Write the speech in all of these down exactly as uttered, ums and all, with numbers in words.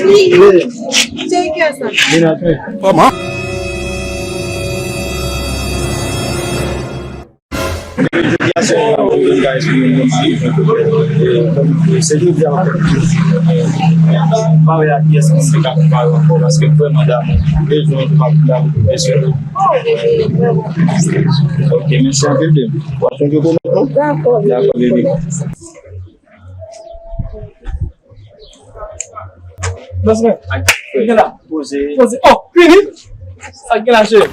Wi. Cheri, kiyès sa? Vin ak mwen. Kòman? Jodi a se yon bagay pou yon moun ki se jodi a ankò. M pa wè a kiyès ki se ka konpare ankò, paske m vrèman damou. Bezwen pou m ap damou, bezwen. Ok, mèsi anpil, baby. W ap chanje kòmantè? Dakò, baby. Dakò, baby. Bòs mwen. Sa k gen la? Poze. Poze. Oh, fini? Sa k gen la, cheri?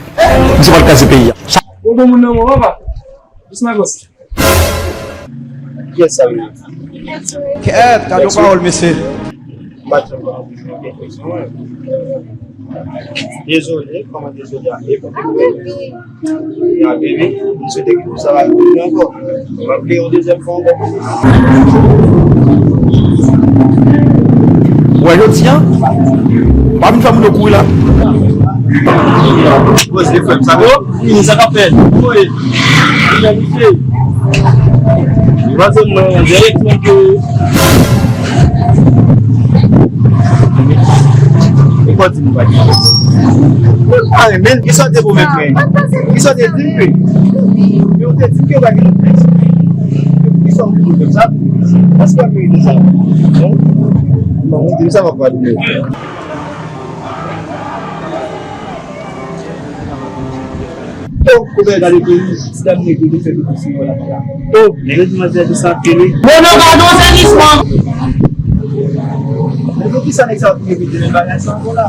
Misye pral kraze peyi a. Ou bon moun nan, papa. Dousman, bòs. Kiyès sa, wi? Kèt, gade yon pawòl, mesye. M pa t janm pran anvi jwe kèk kesyon, wi. Dezole, kòman dezole a? E kote pou mwen? Ya, baby, m swete ke sa va rive ankò. M ap vle yon dezyèm fwa ankò. Ou wè jodi a, pa vin fè moun yo kouri la. Poze frè m, sa va? Yo, sa k ap fèt? Wi. Li menm, misye. Li panse mwen, direksyon ke. E kò di nou pa gen. Mwen pa renmen l, kisa w te pwomèt mwen? Kisa w te di m ke? Men w te di m ke w pa gen lòt tèks. Kisa w di m konsa? Èske w ap merite sa? Non? Bon, ou di m sa, m ap padone w. Oh, kote gade ke ti dam nèg yo te fè pitit sou yo la. Oh, nèg manzè de santi li. Bon, nou pa gen sèvisman. Men poukisa nèg sa ap repete menm bagay sa ankò la?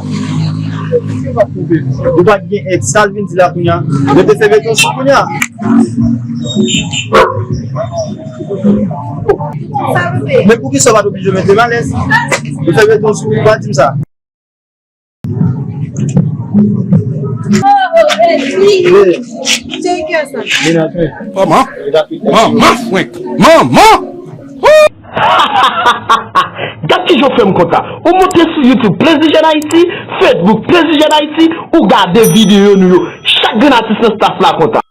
Misye pa t twonpe misye. Ou pa t gen èd, sa l vin di la kounye a? Yo te fè beton sou kounye a. Men poukisa w pa t oblije mete m alèz? Yo fè beton sou ou, pa di m sa. Manman, manman, frenk, manman. Gad kijan w fè m kontan. Ou monte sou YouTube, Plaisir Jeune Haïti, Facebook, Plaisir Jeune Haïti, ou gade videyo nou yo. Chak grenn atis nan staff la kontan.